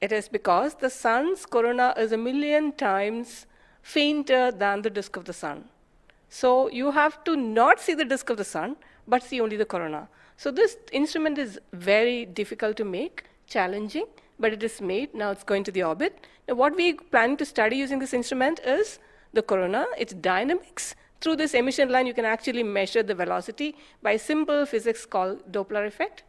It is because the sun's corona is 1,000,000 times fainter than the disk of the sun. So you have to not see the disk of the sun, but see only the corona. So this instrument is very difficult to make, challenging, but it is made. Now it's going to the orbit. Now what we plan to study using this instrument is the corona, its dynamics. Through this emission line, you can actually measure the velocity by simple physics called Doppler effect.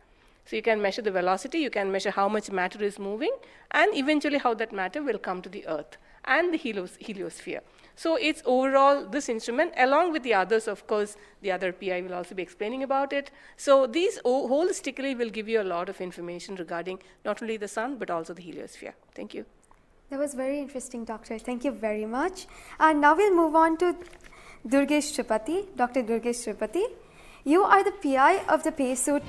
So you can measure the velocity, you can measure how much matter is moving, and eventually how that matter will come to the Earth and the heliosphere. So it's overall this instrument, along with the others, of course, the other PI will also be explaining about it. So these holistically will give you a lot of information regarding not only the sun, but also the heliosphere. Thank you. That was very interesting, Doctor. Thank you very much. And now we'll move on to Durgesh Tripathi, Dr. Durgesh Tripathi. You are the PI of the Paysuit.